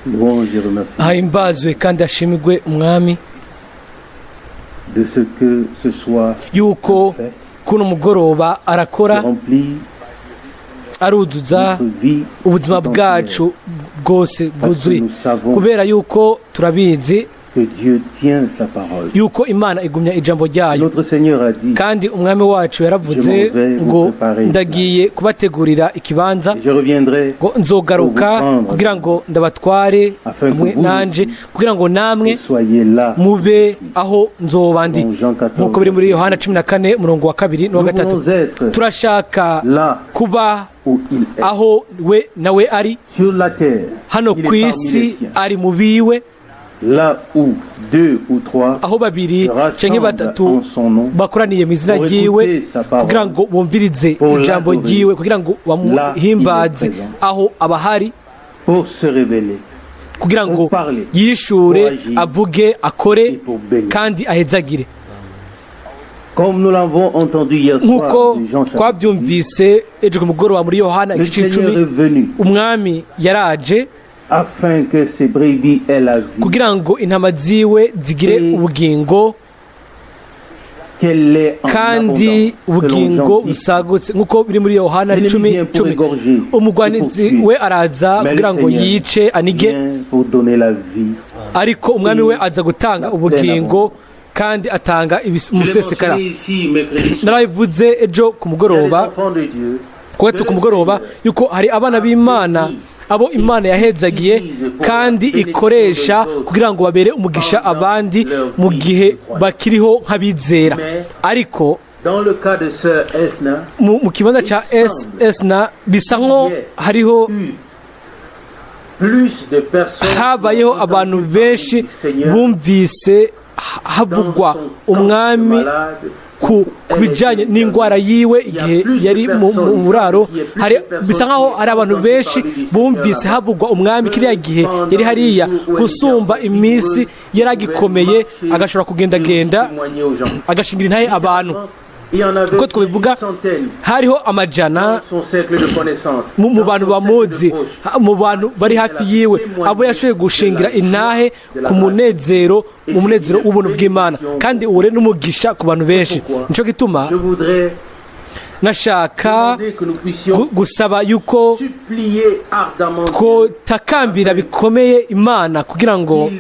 Louange et remerciement Ahimbazwe kandi ashimirwe Umwami de ce que ce soir yuko fait kuno mugoroba arakora, remplit aruzuza notre vie ubuzima tout entière. bwacu bwose bwuzuye, Nous savons kubera yuko turabizi que Dieu tient sa parole. yuko Imana igumya ijambo ryayo. Notre Seigneur a dit: Kandi Umwami wacu yaravuze Je m'en vais vous ngo: préparer. "Ndagiye kubategurira ikibanza," Je reviendrai ngo: "Nzogaruka pour vous prendre, kugira ngo ndabatware afin que hamwe vous nanje, kugira ngo namwe vous soyez là. mube aho nzoba ndi," Dans Jean 14. nk'uko biri muri Yohana 14, umurongo wa 2 n'uwa Nous 3. voulons être Turashaka là kuba où il est. aho we nawe ari. Sur la terre, Hano il ku est parmi isi les siens. ari mu biwe. Là où deux ou trois Aho babiri se rassemblent canke batatu en son nom, bakoraniye mu izina pour ryiwe, écouter sa parole, kugira ngo bumvirize pour ijambo l'adorer, ryiwe, kugira ngo là, bamuhimbaze, il est présent. aho aba ahari, pour se révéler kugira ngo pour parler, yishure, pour agir, avuge, akore et pour bénir. kandi ahezagire. Comme nous l'avons entendu hier soir Nk'uko de Jean chapitre 10, twabyumvise ejo ku mugoroba muri Yohana le igice Seigneur 10, est venu Umwami yaraje afin que ses brebis aient la vie, kugira ngo intama ziwe zigire Et ubugingo, qu'elle l'ait en kandi abondance, selon ubugingo Jean 10. busagutse, nk'uko biri muri Yohana L'ennemi 10 vient pour 10. égorger Umugwanizi et pour tuer. we araza Mais kugira le ngo Seigneur yice, anige, vient pour donner la vie. ariko Umwami we aza gutanga ubugingo, kandi atanga umusesekara. Ici mercredi soir. Narabivuze ejo ku mugoroba, Les enfants de Dieu kuwa ku mugoroba, yuko hari abana b'Imana abo Imana yahezagiye kandi ikoresha kugira ngo babere umugisha abandi mu gihe bakiriho nk'abizera, ariko Dans le cas de sœur Esna, mu kibanza ca Esna bisa nko hariho plus de personnes habayeho abantu benshi bumvise havugwa Umwami ku bijyanye n'indwara yiwe igihe yari mu buraro. Hari bisa nkaho hari abantu benshi bumvise havugwa Umwami kiriya gihe yari hariya gusumba iminsi yari agikomeye, agashobora kugendagenda, agashingira intahe abantu. Uko twabivuga, hariho amajana mu bantu bamuzi, mu bantu bari hafi yiwe, abo yashoboye gushingira intahe ku munezero, mu munezero w'ubuntu bw'Imana, kandi uwo rero n'umugisha ku bantu benshi. Nicyo gituma nashaka gusaba yuko twotakambira bikomeye Imana kugira ngo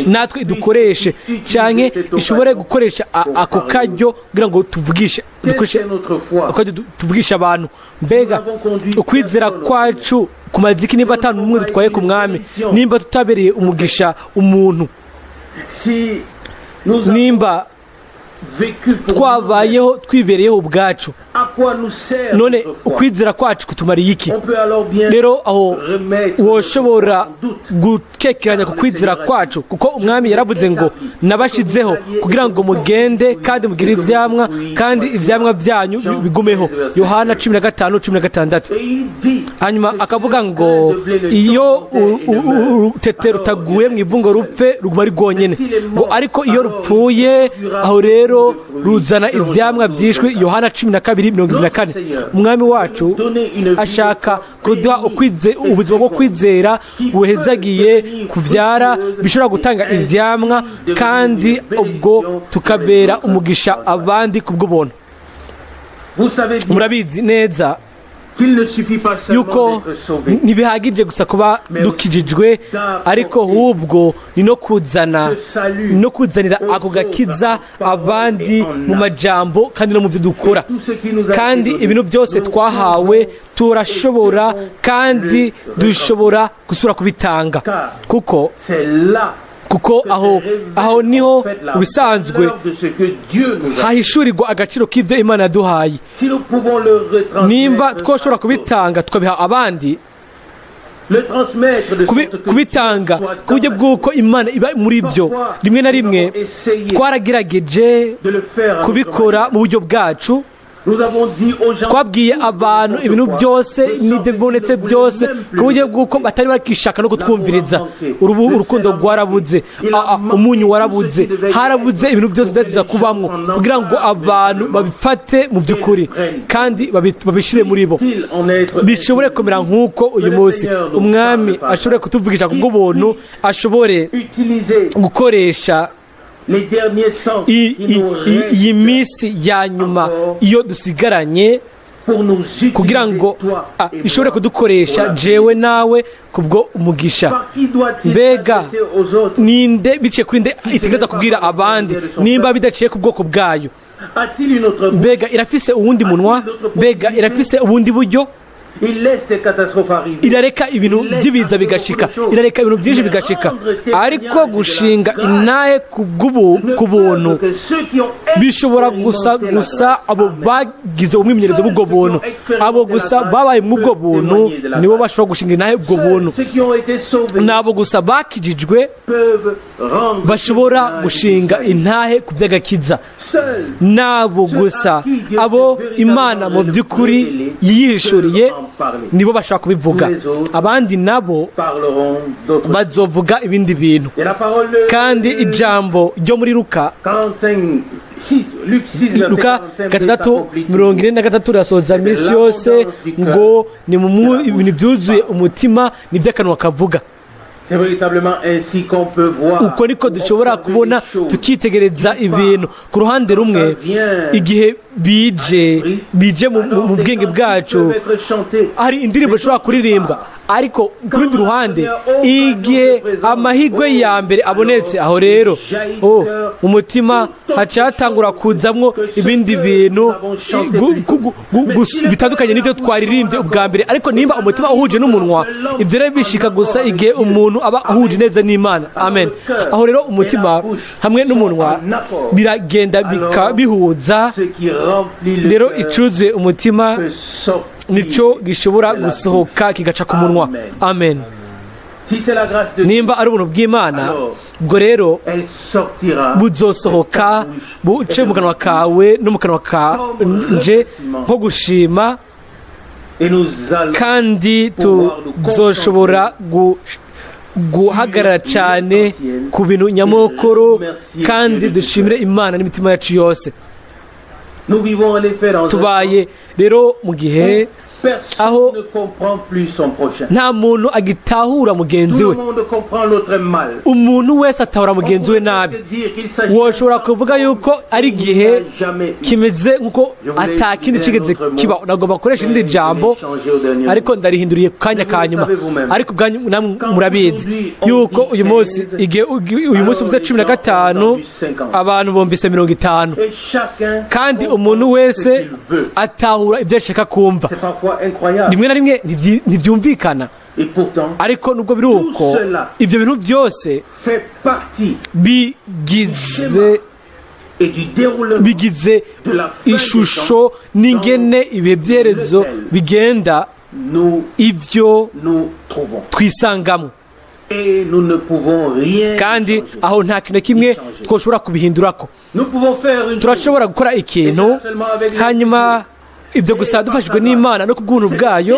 natwe idukoreshe, cyane ishobore gukoresha ako karyo kugira ngo tuvugishe, dukoreshe ako karyo tuvugishe abantu. Mbega ukwizera kwacu kumaze iki nimba atanu n'umwe dutwaye ku Mwami, nimba tutabereye umugisha umuntu, nimba twabayeho twibereyeho ubwacu? None ukwizera kwacu kutumariye iki? Rero aho woshobora gukekeranya ku kwizera kwacu, kuko Umwami yaravuze ngo: "Nabashyizeho kugira ngo mugende kandi mugire ibyamwa, kandi ibyamwa byanyu bigumeho," Yohana 15:16. Hanyuma akavuga ngo iyo urutete rutaguye mu ivu ngo rupfe, ruguma ari rwonyine, ngo ariko iyo rupfuye, aho rero ruzana ibyamwa byishwe, Yohana 12:74. Umwami wacu ashaka kuduha ubuzima bwo kwizera buhezagiye, kubyara, bishobora gutanga ivyamwa, kandi ubwo tukabera umugisha abandi ku bw'ubuntu. Murabizi neza yuko ntibihagije gusa kuba dukijijwe, ariko ahubwo ni no kuzana no kuzanira ako gakiza abandi mu majambo kandi no mu byo dukora. Kandi ibintu byose twahawe, turashobora kandi dushobora gusubira kubitanga, kuko aho niho ubisanzwe hahishurirwa agaciro k'ibyo Imana yaduhaye. Nimba twashobora kubitanga, tukabiha abandi, kubitanga ku buryo bw'uko Imana iba muri byo. Rimwe na rimwe twaragerageje kubikora mu buryo bwacu. Twabwiye abantu ibintu byose n'ibyo bibonetse byose, ku buryo bw'uko batari bakishaka no kutwumviriza. Urukundo rwarabuze, umunyu warabuze, harabuze ibintu byose byatuza kubamwo kugira ngo abantu babifate mu by'ukuri kandi babishyire muri bo, bishobore kumera nk'uko uyu munsi Umwami ashobore kutuvugisha ku bw'ubuntu, ashobore gukoresha iyi minsi ya nyuma iyo dusigaranye kugira ngo ishobore kudukoresha jewe nawe kubwo umugisha. Mbega ninde biciye kuri nde itegereza kubwira abandi nimba bidaciye ku bwoko bwayo? Mbega irafise uwundi munwa? Mbega irafise ubundi buryo? Irareka ibintu by'ibiza bigashika, irareka ibintu byinshi bigashika, ariko gushinga intahe ku buntu bishobora gusa abo bagize umwimenyerezo bw'ubwo buntu, abo gusa babaye mu bwo buntu nibo bashobora gushinga intahe ubwo buntu. Nabo gusa bakijijwe bashobora gushinga intahe ku by'agakiza. Nabo gusa abo Imana mu by'ukuri yiyishuriye nibo bashaka kubivuga, abandi nabo bazovuga ibindi bintu. Kandi ijambo ryo muri Luka, Luka 6:43, rirasoza iminsi yose ngo ni mu ibintu byuzuye umutima nibyo akanwa kavuga. Uko niko dushobora kubona tukitegereza ibintu ku ruhande rumwe igihe bije mu bwenge bwacu, hari indirimbo ishobora kuririmbwa, ariko ku rundi ruhande igihe amahirwe ya mbere abonetse, aho rero mu mutima hacatangura kuzamwo ibindi bintu bitandukanye n'ibyo twaririmbye ubwa mbere. Ariko nimba umutima uhuje n'umunwa, ibyo rero bishika gusa igihe umuntu aba ahuje neza n'Imana. Amen. Aho rero umutima hamwe n'umunwa biragenda bihuza. Rero icuzuye umutima nico gishobora gusohoka kigaca ku munwa. Amen. Nimba ari ubuntu bw'Imana, ubwo rero buzosohoka buce mu kanwa kawe no mu kanwa kanje nko gushima, kandi tuzoshobora guhagarara cyane ku bintu nyamukuru, kandi dushimire Imana n'imitima yacu yose. Tubaye rero mu gihe aho nta muntu agitahura mugenzi we, umuntu wese atahura mugenzi we nabi. Woshobora kuvuga yuko ari igihe kimeze nk'uko atakindi kigeze kiba. Nagomba gukoresha irindi jambo, ariko ndarihinduriye ku kanya ka nyuma. Ariko ubwanyu namwe murabizi yuko uyu munsi, igihe uyu munsi uvuze 15, abantu bumvise 50, kandi umuntu wese atahura ibyo ashaka kumva. Rimwe na rimwe ntibyumvikana, ariko nubwo biri uko, ibyo bintu byose bigize ishusho n'ingene ibihe by'iherezo bigenda, ibyo twisangamo, kandi aho nta kintu na kimwe twoshobora kubihindurako. Turashobora gukora ikintu, hanyuma ibyo gusa dufashijwe n'Imana no ku bw'ubuntu bwayo,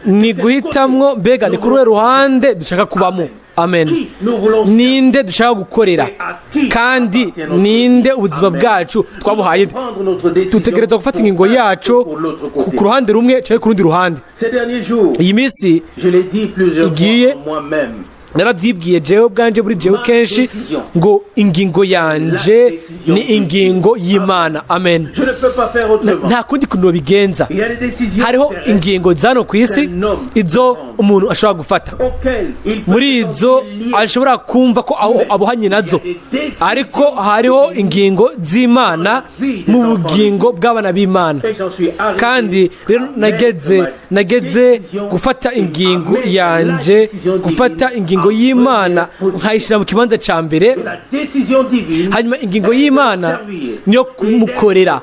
ni guhitamwo mbega ni kuri uruhe ruhande dushaka kubamo. Amen. Ninde dushaka gukorera, kandi ninde ubuzima bwacu twabuhaye? Dutegerezwa gufata ingingo yacu ku ruhande rumwe cyangwa ku rundi ruhande. Iyi minsi igiye, narabyibwiye jewe ubwanje buri jewe kenshi ngo ingingo yanje ni ingingo y'Imana. Amen. Nta kundi kuntu bigenza. Hariho ingingo zano ku isi izo umuntu ashobora gufata, muri izo ashobora kumva ko abohanye nazo, ariko hariho ingingo z'Imana mu bugingo bw'abana b'Imana. Kandi rero nageze gufata ingingo yanje, gufata ingingo y'Imana nkayishyira mu kibanza cya mbere. Hanyuma ingingo y'Imana niyo kumukorera,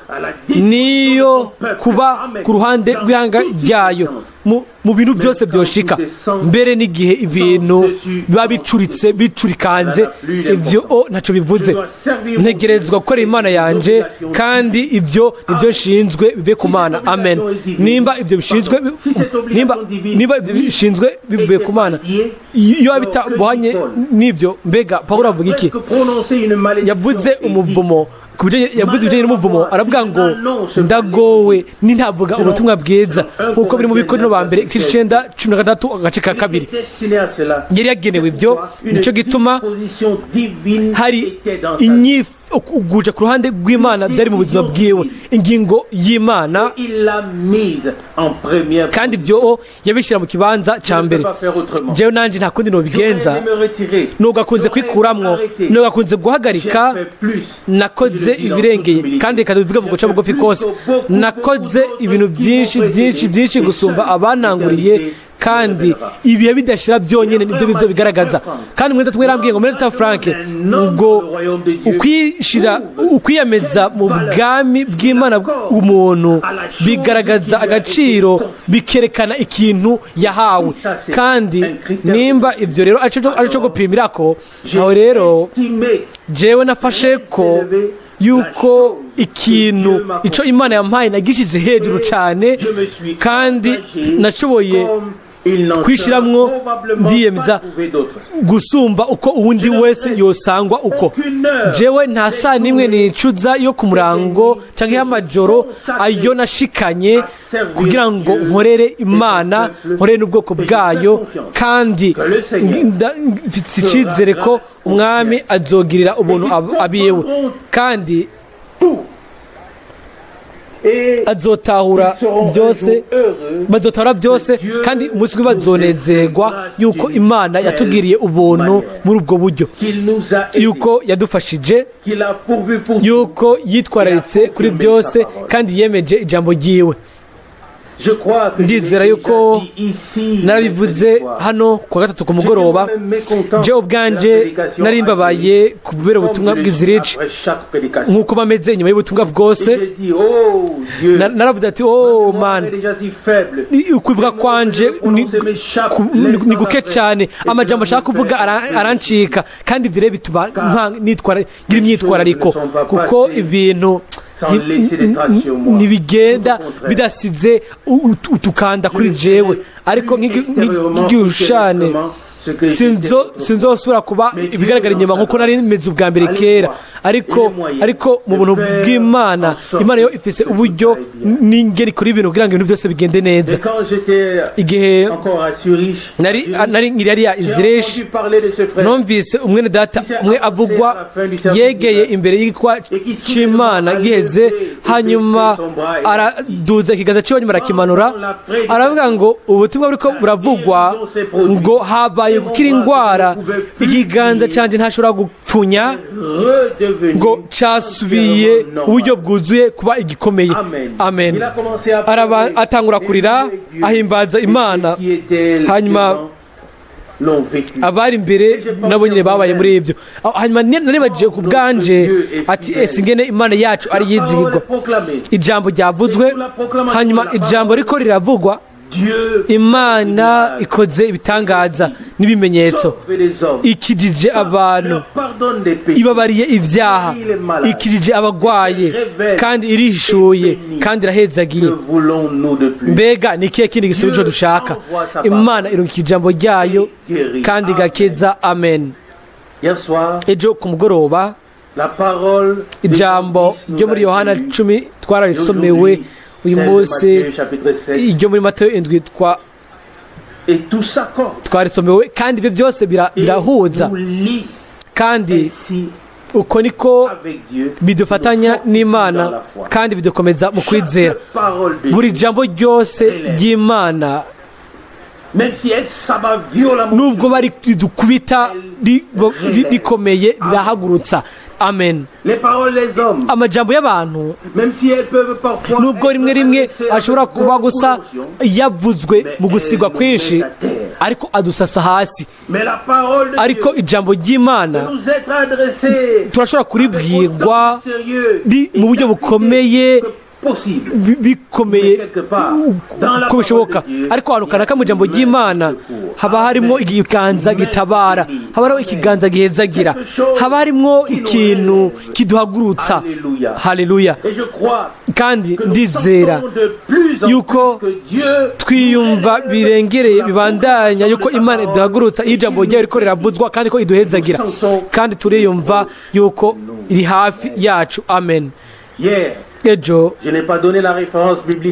niyo kuba ku ruhande rw'ihanga ryayo. Mu bintu byose byoshika, mbere n'igihe ibintu biba bicuritse, bicurikanze, ibyo o ntacyo bivuze. Ntegerezwa gukora Imana yanje, kandi ibyo nibyo nshinzwe, bive ku Mana. Amen. Nimba ibyo bishinzwe bivuye ku Mana, iyo bitabohanye n'ibyo, mbega Pawulo avuga iki? Yavuze umuvumo ku yavuze ibijyanye n'umuvumo, aravuga ngo: "Ndagowe nintavuga ubutumwa bwiza", nk'uko biri mu Bikorinto ba mbere igice 9, 16, agace ka 2. Yari yagenewe ibyo. Nicyo gituma hari uguja ku ruhande rw'Imana byari mu buzima bwiwe, ingingo y'Imana, kandi ibyo yabishyira mu kibanza cya mbere. Jewe nanjye nta kundi nobigenza, nugakunze kwikuramwo, nugakunze guhagarika. Nakoze ibirengeye, kandi reka tubivuge mu guca bugufi kose, nakoze ibintu byinshi, byinshi, byinshi gusumba abananguriye, kandi ibihe bidashira byonyine nibyo bizo bigaragaza. Kandi mwene tumwe yarambwiye ngo: "Mwene data Frank, ngo ukwishira, ukwiyemeza mu bwami bw'Imana umuntu bigaragaza agaciro, bikerekana ikintu yahawe." Kandi nimba ibyo rero ari cyo gupimirako, aho rero jewe nafashe ko yuko ikintu icyo Imana yampaye nagishyize hejuru cyane, kandi nashoboye kwishyiramo, ndiyemeza gusumba uko uwundi wese yosangwa uko. Jewe nta saa n'imwe nicuza yo ku murango cyangwa y'amajoro ayo nashikanye kugira ngo nkorere Imana, nkorere n'ubwoko bwayo, kandi mfite icyizere ko Umwami azogirira ubuntu abiwe, kandi azotahura byose, bazotahura byose, kandi umunsi umwe bazonezerwa yuko Imana yatugiriye ubuntu muri ubwo buryo, yuko yadufashije, yuko yitwararitse kuri byose, kandi yemeje ijambo ryiwe. Ndizera yuko narabivuze hano ku wa gatatu ku mugoroba. Je ubwanje nari mbabaye kubera ubutumwa bw'izirici, nk'uko bameze inyuma y'ubutumwa bwose. Naravuze ati: "Oh man, ukwibuka kwanje ni guke cyane, amajambo ashaka kuvuga arancika." Kandi ibyo rero bituma nitwara, ngira imyitwarariko, kuko ibintu ntibigenda bidasize utukanda kuri jewe. Ariko nk'igishane sinzosubira kuba ibigaragara inyuma nk'uko nari meze ubwa mbere kera, ariko mu buntu bw'Imana, Imana yo ifise uburyo n'ingeri ikora ibintu kugira ngo ibintu byose bigende neza. Igihe nari nkiri hariya izireshi, numvise umwene data umwe avugwa yegeye imbere y'igikwa c'Imana giheze, hanyuma araduza ikiganza ciwe, hanyuma arakimanura, aravuga ngo ubutumwa buriko buravugwa, ngo habaye gukira indwara, ikiganza canje ntashobora gupfunya, ngo casubiye uburyo bwuzuye kuba igikomeye. Amen. Atangura kurira, ahimbaza Imana, hanyuma abari imbere nabo nyine babaye muri ibyo. Hanyuma naribagiye ku bwanje ati: "Ese ingene Imana yacu ari yizihirwa!" Ijambo ryavuzwe, hanyuma ijambo riko riravugwa, Imana ikoze ibitangaza n'ibimenyetso, ikijije abantu, ibabariye ibyaha, ikijije abagwaye, kandi irihishuye, kandi irahezagiye. Mbega ni ikihe kindi gisubizo dushaka? Imana irungika ijambo ryayo kandi igakiza. Amen. Ejo ku mugoroba ijambo ryo muri Yohana 10 twararisomewe. Uyu munsi iryo muri Matayo 7 twarisomewe, kandi ibyo byose birahuza, kandi uko niko bidufatanya n'Imana kandi bidukomeza mu kwizera. Buri jambo ryose ry'Imana, nubwo bari ridukubita rikomeye, rirahagurutsa. Amen. Amajambo y'abantu, nubwo rimwe rimwe ashobora kuba gusa yavuzwe mu gusigwa kwinshi, ariko adusasa hasi. Ariko ijambo ry'Imana turashobora kuribwirwa mu buryo bukomeye. bikomeye uko bishoboka, ariko ahantu kanaka mu ijambo ry'Imana haba harimo ikiganza gitabara, haba hariho ikiganza gihezagira, haba harimo ikintu kiduhagurutsa. Haleluya! Kandi ndizera yuko twiyumva birengereye bibandanya yuko Imana iduhagurutsa iyo ijambo ryayo riko riravuzwa, kandi ko iduhezagira, kandi turiyumva yuko iri hafi yacu. Amen. Ejo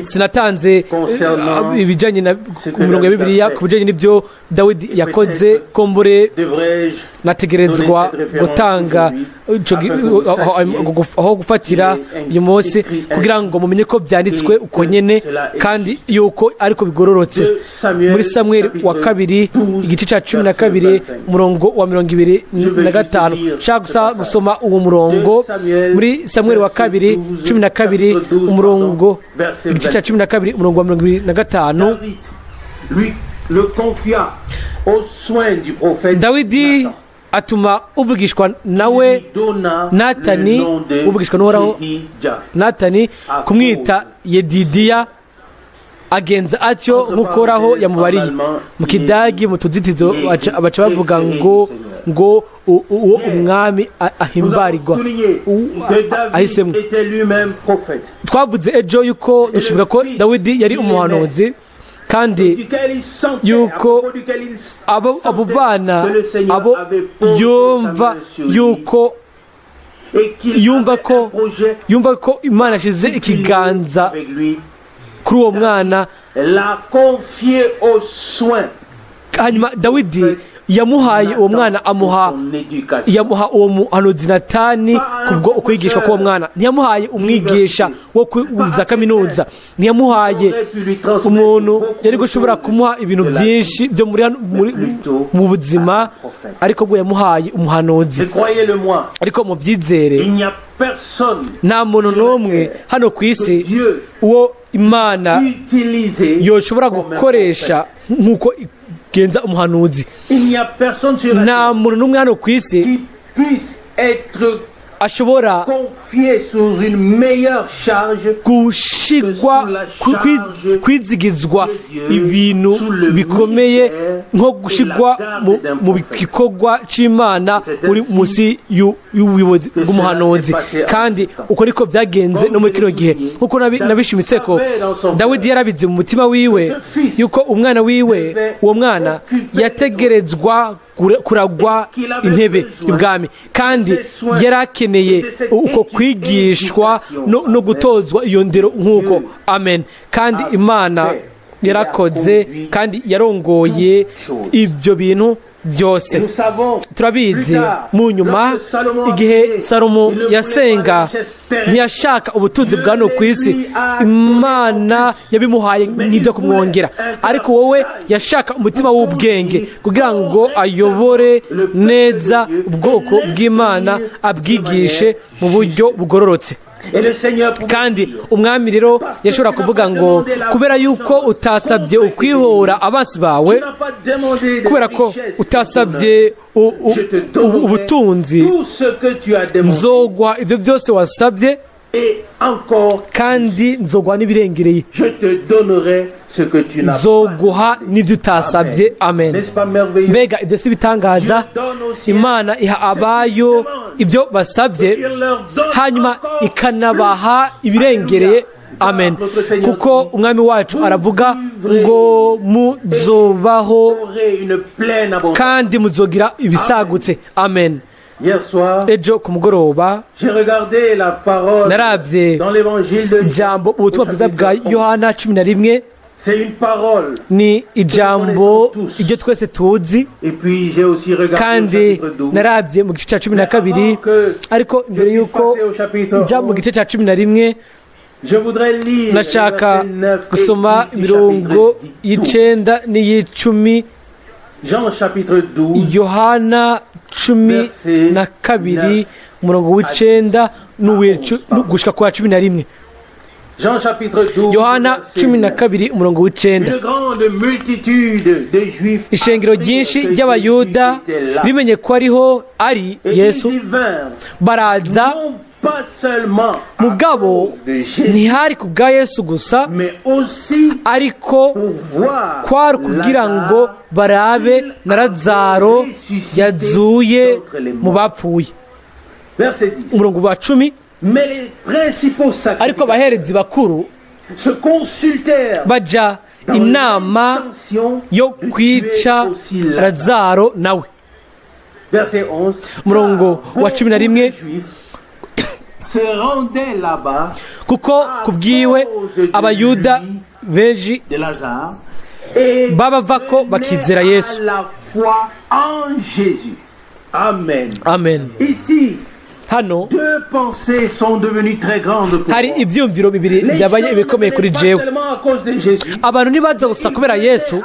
sinatanze ibijyanye na mirongo ya Bibiliya ku bijyanye n'ibyo Dawidi yakoze. Kumbure nategerezwa gutanga aho gufatira uyu munsi kugira ngo mumenye ko byanditswe uko nyene kandi yuko ariko bigororotse. Muri Samweli wa kabiri, igice cya 12, umurongo wa 25. Nshaka gusa gusoma uwo murongo muri Samweli wa kabiri 12, umurongo, igice cya 12, umurongo wa 25. Dawidi atuma uvugishwa nawe Natani, uvugishwa n'Uhoraho Natani, kumwita Yedidiya, agenza atyo nk'uko Uhoraho yamubariye. Mu Kidagi, mu tuzitizo, baca bavuga ngo uwo umwami ahimbarirwa ahisemo. Twavuze ejo yuko dushibuka ko Dawidi yari umuhanuzi, kandi yuko abo bana abo yumva yuko yumva ko Imana yashize ikiganza kuri uwo mwana. Hanyuma Dawidi yamuhaye uwo mwana, amuha yamuha uwo muhanuzi Natani kubwo ukwigishwa k'uwo mwana. Ntiyamuhaye umwigisha wo kuza kaminuza, ntiyamuhaye umuntu yari gushobora kumuha ibintu byinshi byo muri mu buzima, ariko bwo yamuhaye umuhanuzi. Ariko mu byizere, nta muntu n'umwe hano ku isi uwo Imana yoshobora gukoresha nk'uko genza umuhanuzi. Nta muntu n'umwe hano ku isi ashobora gushigwa, kwizigizwa ibintu bikomeye nko gushigwa mu gikorwa c'Imana uri munsi y'ubuyobozi bw'umuhanuzi. Kandi uko niko byagenze no muri kino gihe, nkuko nabishimitse ko Dawidi yarabize mu mutima wiwe yuko umwana wiwe, uwo mwana yategerezwa kuragwa intebe y'ubwami, kandi yari akeneye uko kwigishwa no gutozwa iyo ndero nk'uko. Amen. Kandi Imana yarakoze kandi yarongoye ibyo bintu byose. Turabizi, mu nyuma igihe Salomo yasenga, ntiyashaka ubutunzi bwa no ku isi, Imana yabimuhaye nk'ibyo kumwongera, ariko wowe yashaka umutima w'ubwenge kugira ngo ayobore neza ubwoko bw'Imana, abwigishe mu buryo bugororotse. Kandi umwami rero yashobora kuvuga ngo kubera yuko utasabye ukwihora abansi bawe, kubera ko utasabye ubutunzi, nzoguha ibyo byose wasabye, kandi nzoguha n'ibirengereye, nzoguha n'ibyo utasabye. Amen. Mbega ibyo si bitangaza? Imana iha abayo ibyo basabye, hanyuma ikanabaha ibirengereye. Amen. Kuko umwami wacu aravuga ngo muzobaho kandi muzogira ibisagutse. Amen. Ejo ku mugoroba narabye ijambo ubutumwa bwiza bwa Yohana 11. Ni ijambo iryo twese tuzi. Kandi narabye mu gice cya 12, ariko imbere y'uko njya mu gice cya 11, nashaka gusoma imirongo y'9 n'iy'icumi. Yohana 12, umurongo w'9 gushika ku wa 11. Yohana 12, umurongo w'9. Ishengero ryinshi ry'Abayuda rimenye ko ariho ari Yesu, baraza. Pas seulement à Mugabo cause de Jésus, ntihari ku bwa Yesu gusa, mais aussi ariko pour voir kwari kugira ngo Lazare barabe na Lazaro yazuye mu bapfuye. Verset 10. Umurongo wa 10. Mais les principaux Ariko sacrificateurs abaherezi bakuru se consultèrent baja dans inama l'intention yo de tuer kwica aussi Lazare. Lazaro nawe. Verset 11. Umurongo Car wa 11. beaucoup de Juifs se rendaient là-bas Kuko kubwiwe Abayuda benshi de Lazare et babavako venaient bakizera à Yesu. la foi en Jésus. Amen. Amen. Ici, Hano deux pensées sont devenues très grandes pour hari moi. ibyumviro bibiri Les byabaye gens ne ibikomeye kuri venaient pas jewe. seulement à cause de Jésus, Abantu ntibaza gusa kubera Yesu,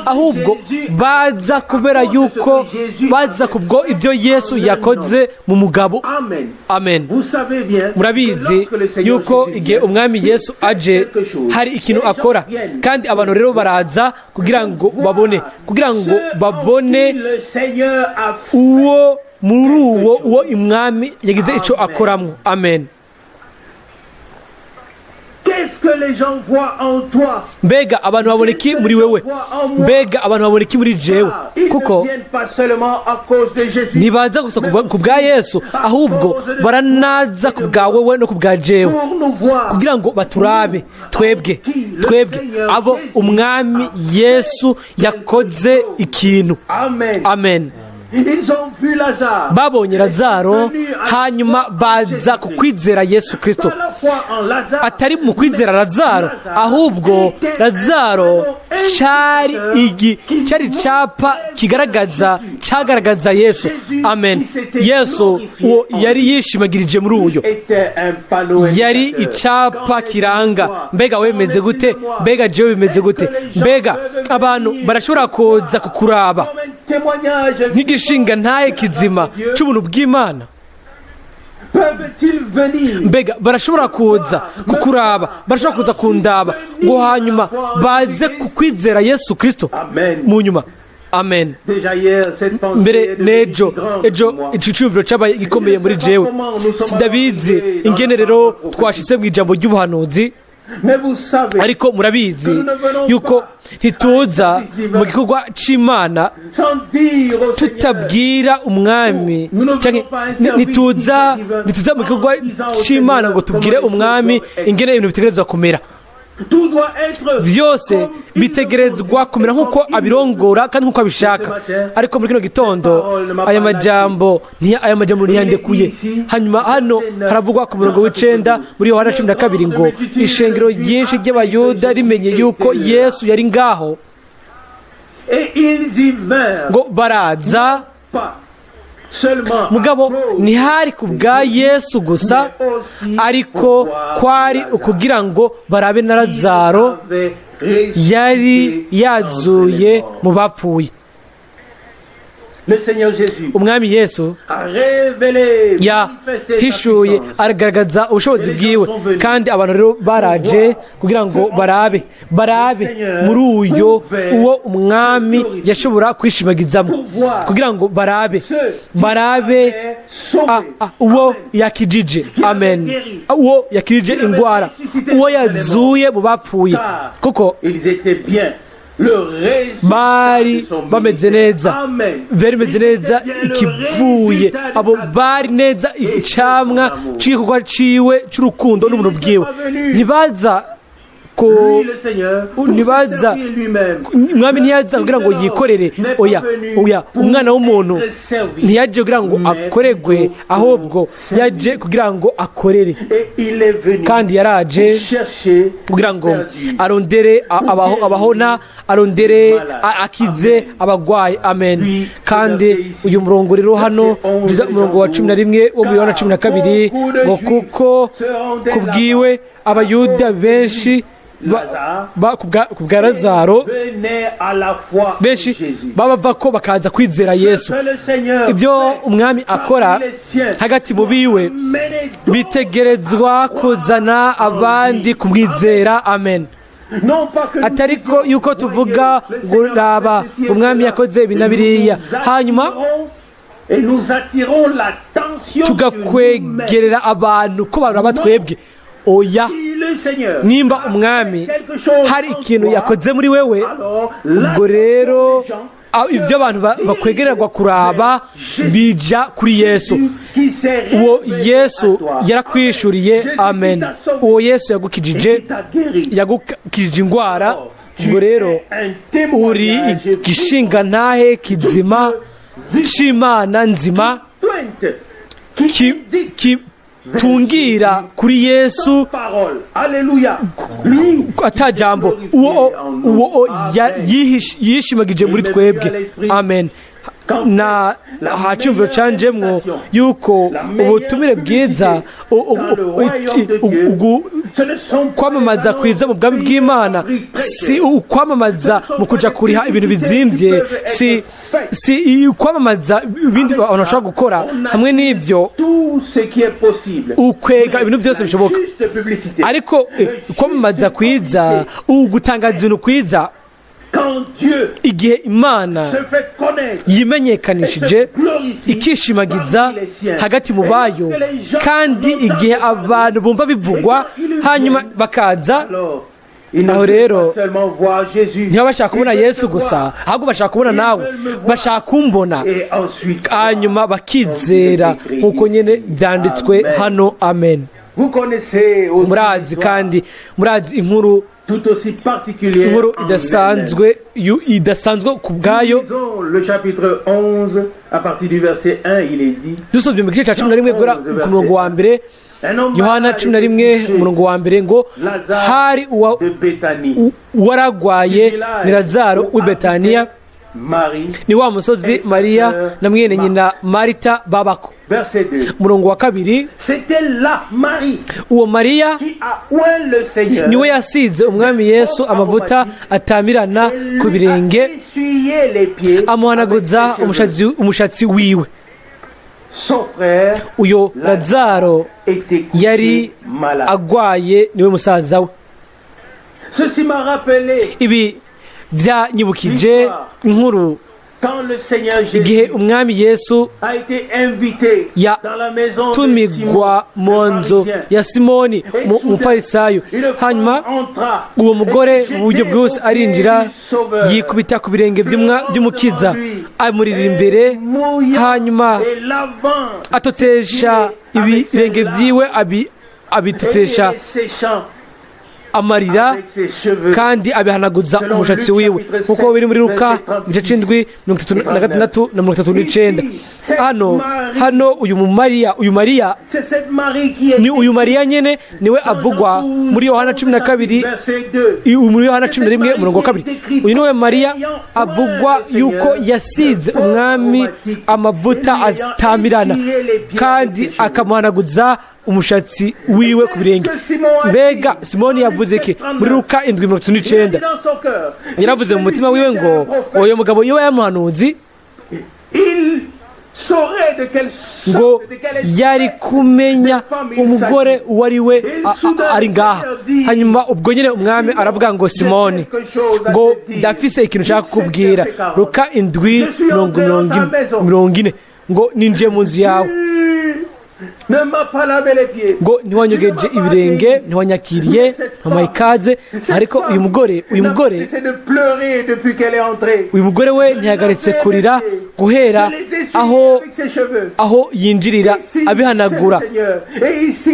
ahubwo baza kubera yuko baza kubwo ibyo Yesu yakoze mu mugabo. Amen. Amen. Vous savez bien Murabizi que lorsque le Seigneur yuko Jésus igihe vient, umwami il Yesu fait aje quelque chose. hari ikintu Les gens akora, viennent kandi abantu rero baraza kugira ngo babone, kugira ngo ceux en babone qui le Seigneur a fait uwo muri uwo umwami yagize icyo Amen. akoramwo. Amen. Qu'est-ce que les gens voient en toi? Mbega abantu babona iki muri wewe? Mbega abantu babona iki muri jewe? Ah, ils Kuko ne viennent pas seulement à cause de Jésus, ntibaza gusa ku bwa Yesu, ahubwo baranaza ku bwa wewe no ku bwa jewe, pour nous voir. kugira ngo baturabe twebwe, twebwe abo umwami Yesu yakoze ikintu. Amen. Amen. Ils ont vu Lazare. Babonye Lazaro, hanyuma baza ku kwizera Yesu Kristo. Pas la foi en Lazare, Atari mu kwizera Lazaro, ahubwo Lazaro cyari igi cyari icapa kigaragaza, cyagaragaza Yesu. Amen. Yesu uwo yari yishimagirije muri uyo était un panneau yari indicateur. icapa kiranga. Mbega we bimeze gute? Mbega jewe bimeze gute? Mbega abantu barashobora kuza kukuraba Comme un témoignage, nk'igishinga ntaye kizima cy'ubuntu bw'Imana? peuvent-ils venir Mbega barashobora kuza kukuraba, barashobora kuza kundaba ngo hanyuma baze kukwizera Yesu Kristo Amen. mu nyuma? Amen. Déjà hier, cette pensée Mbere est devenue n'ejo, si grande ejo pour moi. ico cyumviro cyabaye gikomeye muri jewe. Sindabizi ingene rero twashitse mu ijambo ry'ubuhanuzi, Mais vous savez, ariko murabizi yuko ntituza mu gikorwa c'Imana sans dire au Seigneur, tutabwira umwami, canke ntituza mu gikorwa c'Imana ngo tubwire umwami ingene ibintu bitegerezwa kumera. tout doit être Byose comme il bitegerezwa le kumera nk'uko comme il abirongora kandi nk'uko abishaka. Ariko muri kino gitondo aya majambo ntiyandekuye. Hanyuma hano haravugwa ku murongo w'9 muri Yohana 12 ngo ishengero ryinshi ry'Abayuda rimenye yuko Yesu yari ngaho, Et ils y vinrent ngo baraza. pas seulement à Mugabo cause ntihari ku bwa Yesu gusa, mais aussi ariko pour voir kwari Lazare ukugira ngo barabe na Lazaro avait ressuscité yari yazuye d'entre les morts. mu bapfuye. Le Seigneur Jésus Umwami Yesu a révélé, manifesté sa yahishuye, puissance. aragaragaza ubushobozi bwiwe, kandi abantu rero baraje kugira ngo barabe muri uyo uwo umwami yashobora kwishimagizamo, kugira ngo barabe Ceux qui barabe avaient sauvé. Uwo yakijije. Amen. Uwo yakijije indwara, uwo yazuye mu bapfuye, kuko Ils étaient bien le résultat bari de son bameze ministère. neza, Amen. bari bimeze Ils neza étaient bien le ikivuye résultat de abo sa bari neza icamwa c'igikorwa ciwe c'urukundo n'ubuntu bwiwe. Ntibaza ko Lui, le Seigneur, pour se ntibaza servir lui-même. Umwami ntiyaza kugira ngo yikorere. Oya, oya, umwana w'umuntu ntiyaje kugira ngo akoregwe, ahubwo yaje kugira ngo akorere. Et il est venu Kandi yaraje chercher kugira ngo perdu. arondere abahona, arondere akize abagwayi. Amen. Kandi uyu murongo rero hano uvuze umurongo wa 11 wo muri Yohana 12 ngo kuko kubwiwe Abayuda benshi ku bwa Lazaro Venez à la foi en benshi Jésus. babava ko bakaza kwizera Yesu. Que le Seigneur Ibyo fait umwami akora parmi les siens hagati mu biwe mener d'autres bitegerezwa kuzana abandi kumwizera. Amen. Non pas que nous Atari ko disions, yuko tuvuga voyez, le ngo Seigneur raba fait ceci et umwami cela. yakoze ibi na Et nous biriya, nous hanyuma attirons Tugakwegerera abantu ko baraba twebwe. Oya, nimba umwami hari ikintu yakoze muri wewe, ubwo rero ibyo abantu bakwegererwa kuraba bija kuri Yesu. Uwo Yesu yarakwishuriye, amen. Uwo Yesu yagukijije, yagukijije indwara. Ubwo rero uri igishingantahe kizima c'Imana nzima kitungira kuri Yesu atajambo. Uwo yishimagije muri twebwe, amen. Na haciyumviro canjemwo yuko ubutumire bwiza, kwamamaza kwiza mu bwami bw'Imana, si ukwamamaza mu kuja kuriha ibintu bizimvye, si ukwamamaza ibindi abantu bashobora gukora. Hamwe n'ibyo ukwega ibintu byose bishoboka, ariko kwamamaza kwiza, ugutangaza ibintu kwiza, igihe Imana yimenyekanishije ikishimagiza hagati mu bayo, kandi igihe abantu bumva bivugwa hanyuma bakaza aho, rero niba bashaka kubona Yesu gusa, ahubwo bashaka kubona nawe, bashaka kumbona, hanyuma bakizera nk'uko nyine byanditswe hano, amen. Murazi kandi murazi inkuru idasanzwe ku bwayo. Dusozwe mu gice cya 11 guhera ku murongo wa mbere, Yohana 11 umurongo wa mbere, ngo hari uwaragwaye ni Lazaro w'i Betaniya, ni wa musozi Mariya na mwene nyina Marita babako. Umurongo wa kabiri, uwo Mariya niwe yasize umwami Yesu amavuta atamirana ku birenge, amuhanaguza umushatsi wiwe. Uyo Lazaro yari agwaye niwe musaza we. Ibi byanyibukije inkuru igihe umwami Yesu yatumigwa mu nzu ya Simoni umufarisayo, hanyuma uwo mugore mu buryo bwose arinjira, yikubita ku birenge by'umukiza, amuririra imbere, hanyuma atotesha ibirenge byiwe, abitotesha amarira, kandi abihanaguza umushatsi wiwe, nkuko biri muri Luka igice c'indwi 36 na 39. Hano uyu Mariya ni uyu Mariya nyene niwe avugwa muri Yohana 12, muri Yohana 11 umurongo wa kabiri. Uyu niwe Mariya avugwa yuko yasize umwami amavuta atamirana kandi akamuhanaguza umushatsi wiwe ku birenge. Mbega Simoni yavuze iki muri Luka 7:39? Yaravuze mu mutima wiwe ngo uyu mugabo iyo yamuhanuzi ngo yari kumenya umugore uwo ari we ari ngaha. Hanyuma ubwo nyine umwami aravuga ngo Simoni, ngo ndafise ikintu nshaka kukubwira. Luka 7:40 ngo ninjiye mu nzu yawe, ngo ntiwanyogeje ibirenge, ntiwanyakiriye, ntiwampaye ikaze. Ariko uyu mugore we ntiyahagaritse kurira guhera aho yinjirira abihanagura.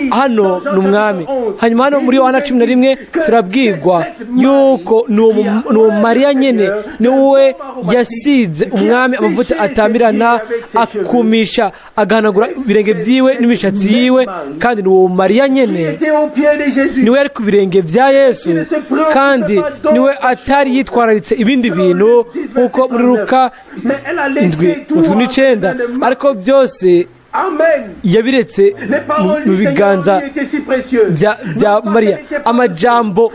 Hano ni umwami. Hanyuma hano muri Yohana 11 turabwirwa yuko ni uwo Mariya nyene niwe yasize umwami amavuta atamirana, akumisha agahanagura ibirenge byiwe n'imishatsi yiwe, kandi ni uwo Mariya nyene niwe yari ku birenge bya Yesu, kandi niwe atari yitwararitse ibindi bintu nkuko muri Luka 7:9, ariko byose yabiretse mu biganza bya Mariya. Amajambo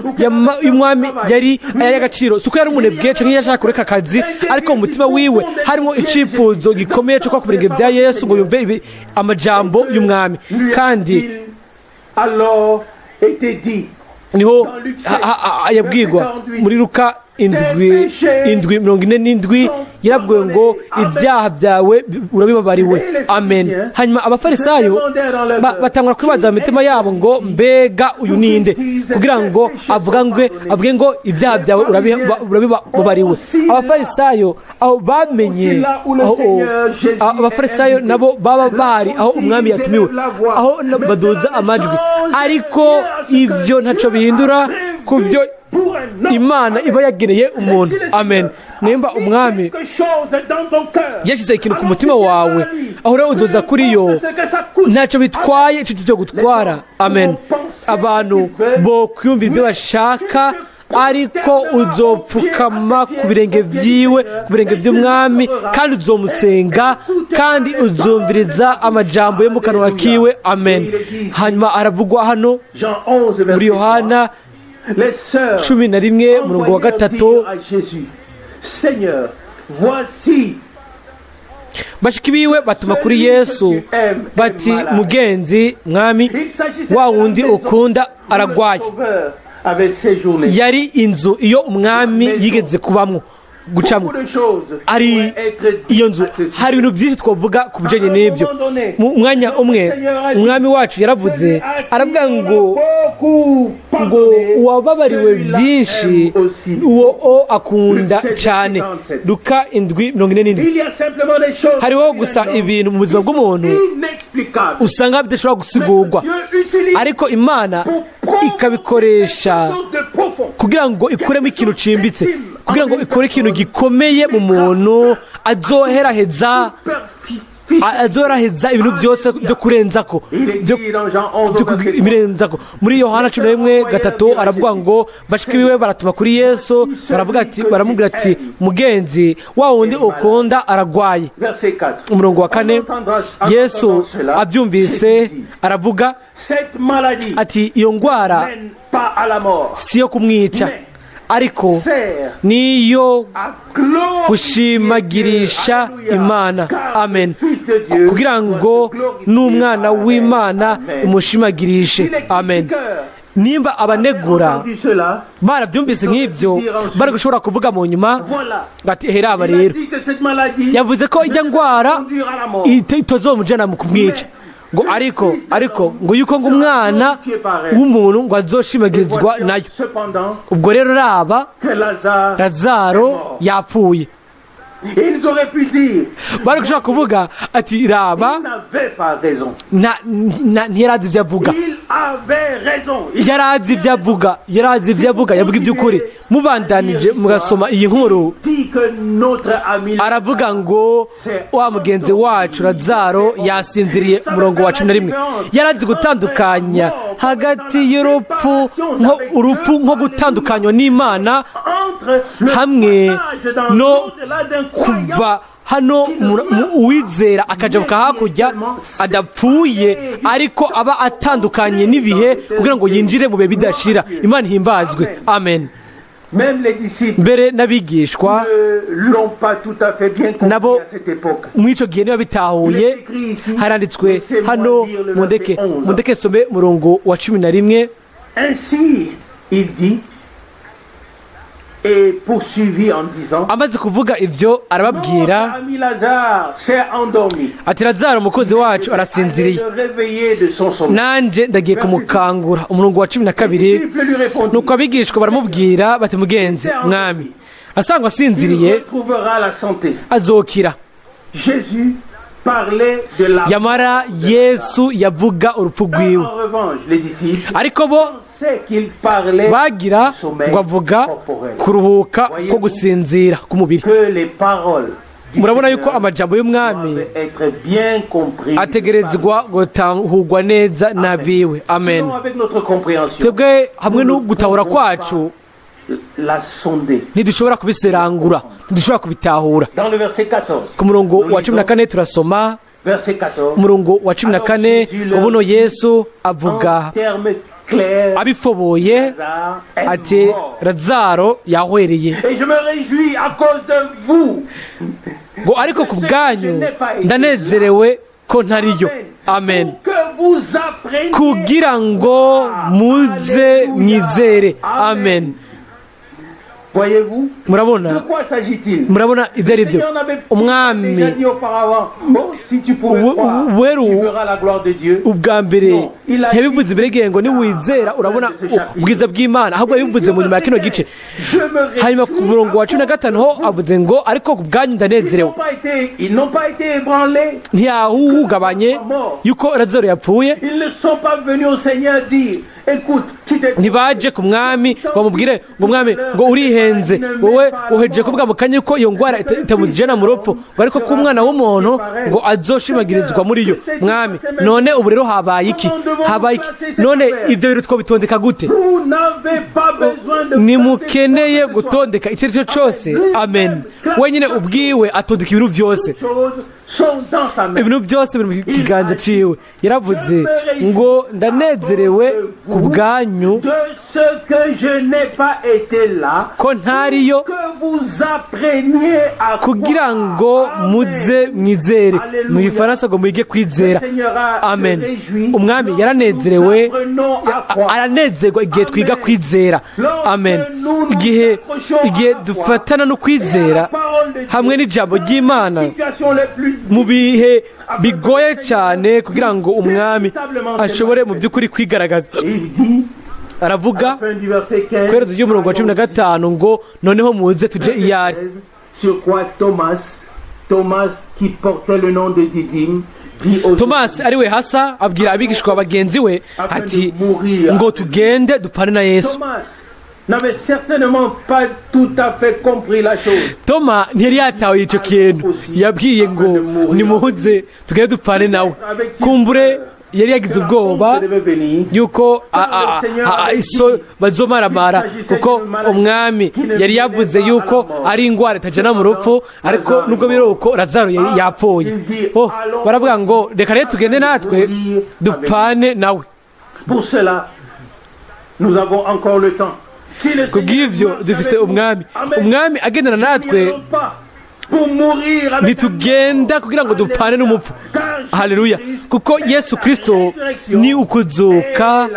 y'umwami yari ay'agaciro, si uko yari umunebwe canke yashaka kureka akazi, ariko mu mutima wiwe harimo icifuzo gikomeye cyo ku birenge bya Yesu ngo yumve amajambo y'umwami. Kandi niho yabwirwa muri Luka 7:47 yarabwiwe ngo ibyaha byawe urabibabariwe. Amen. Hanyuma abafarisayo batangura kwibaza mu mitima yabo ngo mbega uyu ninde kugira ngo avuge ngo ibyaha byawe urabibabariwe. Abafarisayo aho bamenye, abafarisayo nabo baba bahari aho umwami yatumiwe, aho baduza amajwi, ariko ibyo ntaco bihindura ku byo Imana iba yageneye umuntu. Amen. Nimba umwami yashyize ikintu ku mutima wawe, aho rero uzoza kuri yo, ntacyo bitwaye icyo cyo gutwara. Amen. Abantu bo kwiyumvira ibyo bashaka, ariko uzopfukama ku birenge byiwe, ku birenge by'umwami, kandi uzomusenga, kandi uzumviriza amajambo yo mu kanwa kiwe. Amen. Hanyuma aravugwa hano muri Yohana 11 umurongo wa 3, bashiki biwe batuma kuri Yesu bati mugenzi mwami, wa wundi ukunda aragwaye. Yari inzu iyo umwami yigeze kubamwo, gucamwo, ari iyo nzu. Hari ibintu byinshi twavuga ku bijyanye n'ibyo. Mu mwanya umwe umwami wacu yaravuze, aravuga ngo uwababariwe byinshi uwo akunda cyane. Luka 7:47. Hariho gusa ibintu mu buzima bw'umuntu usanga bidashobora gusigurwa, ariko Imana ikabikoresha kugira ngo ikuremo ikintu cimbitse, kugira ngo ikore ikintu gikomeye mu muntu azoheraheza ibintu byose byo kurenzako, byo muri Yohana 11:3 aravuga ngo bashiki biwe baratuma kuri Yesu, baravuga ati, baramubwira ati mugenzi wa wundi ukunda aragwaye. Umurongo wa 4, Yesu abyumvise aravuga ati iyo ngwara si yo kumwica, ariko niyo gushimagirisha Imana. Amen. Kugira ngo n'umwana w'Imana imushimagirishe. Amen. Nimba abanegura barabyumvise nk'ibyo, bari gushobora kuvuga mu nyuma bati heraba rero yavuze ko ijya ngwara itazomujana mu kumwica, ngo ariko ngo yuko ngo umwana w'umuntu ngo azoshimagirizwa nayo. Ubwo rero raba Lazaro yapfuye. Bari gushobora kuvuga ati raba ntiyarazi ibyo avuga, yarazi ibyo avuga, yarazi ibyo avuga, yavuga iby'ukuri. Mubandanije mugasoma iyi nkuru, aravuga ngo wa mugenzi wacu Lazaro yasinziriye. Umurongo wa 11, yarazi gutandukanya hagati y'urupfu urupfu nko gutandukanywa n'Imana hamwe no kuva hano uwizera akajabuka hakurya adapfuye, ariko aba atandukanye n'ibihe kugira ngo yinjire mu bihe bidashira. Imana ihimbazwe. Amen. Mbere n'abigishwa nabo muri icyo gihe niba bitahuye, haranditswe hano, mundeke some umurongo wa 11. Amaze kuvuga ibyo arababwira ati Lazaro umukunzi wacu arasinziriye, nanje ndagiye kumukangura. Umurongo wa 12, nuko abigishwa baramubwira bati mugenzi mwami, asangwa asinziriye azokira. Yamara Yesu yavuga urupfu rwiwe, ariko bo bagira ngo avuga kuruhuka ko gusinzira k'umubiri. Murabona yuko amajambo y'umwami ategerezwa gutahurwa neza n'abiwe. Amen. Twebwe hamwe no gutahura kwacu ntidushobora kubiserangura, ntidushobora kubitahura. Ku murongo wa 14 turasoma, umurongo wa 14, ubuno Yesu avuga abifoboye ati Lazaro yahwereye, ngo ariko ku bwanyu ndanezerewe ko ntariyo. Amen. Kugira ngo muze mwizere. Amen. Voyez-vous? De Murabona? quoi s'agit-il? Murabona ibyo ari Le byo? Seigneur n'avait Umwami déjà dit auparavant, bon, si tu pouvais croire, tu verras la gloire de Dieu. Ubwa mbere ntiyabivuze imbere y'igihe ngo niwizera urabona ubwiza bw'Imana, ahubwo yabivuze mu nyuma ya kino gice. Je me réjouis. Hanyuma ku murongo wa 15 ho avuze ngo ariko ku bwanyu Ils ndanezerewe. n'ont pas été ébranlés. Ntiyahungabanye yuko Lazaro yapfuye. Ils ne sont pas venus au Seigneur dire, écoute, tu t'es Ntibaje ku mwami ngo bamubwire ngo mwami, ngo urihenze, wowe uhejeje kuvuga mu kanya yuko iyo ndwara itamujyana mu rupfu, ngo ariko ko umwana w'umuntu ngo azoshimagirizwa muri yo. Mwami, none ubu rero habaye iki? Habaye iki none? Ibyo bintu twabitondeka gute? Vous n'avez pas besoin de Ntimukeneye gutondeka icyo ari cyo cyose. Amen. Wenyine ubwiwe atondeka ibintu byose. Choses sont dans sa main. Ibintu byose biri mu kiganza ciwe. Yaravuze ngo ndanezerewe ku bwanyu De ce que je n'ai pas été là, ko ntariyo, que vous appreniez à kugira croire. ngo Amen. muze mwizere. Mu gifaransa ngo mwige kwizera. Le Seigneur a Amen. se réjouit. Umwami yaranezerewe, Nous apprenons à croire. aranezerwa igihe twiga kwizera. Amen. Igihe dufatana no kwizera hamwe n'ijambo ry'Imana Situation les plus mu bihe bigoye cyane, kugira ngo umwami ashobore mu by'ukuri kwigaragaza. Il dit, Aravuga fin du verset 15, ku iherezo ry'umurongo wa 15 ngo noneho muze tuje iyari. Sur quoi Thomas, qui portait le nom de Didyme, dit aux Tomasi, ari we Hasa, abwira abigishwa bagenzi we ati ngo tugende dupfane na Yesu. Thomas n'avait certainement pas tout à fait compris la chose. Toma ntiyari yatawe icyo kintu. Yabwiye ngo nimuze tugende dupfane nawe. Kumbure yari yagize ubwoba Devait venir. yuko iso bazomaramara, kuko umwami yari yavuze yuko ari ingwara itajana mu rupfu, ariko nubwo biri uko Lazaro yari yapfuye. Oh, baravuga ngo reka rero tugende natwe dupfane nawe. Pour cela, nous avons encore le temps. Si le Kubw'ivyo Seigneur dufise umwami. Amen. Umwami agendana natwe, Nous n'irons pas pour mourir avec ntitugenda kugira ngo dupfane n'umupfu. Haleluya! Kuko Yesu Kristo ni ukuzuka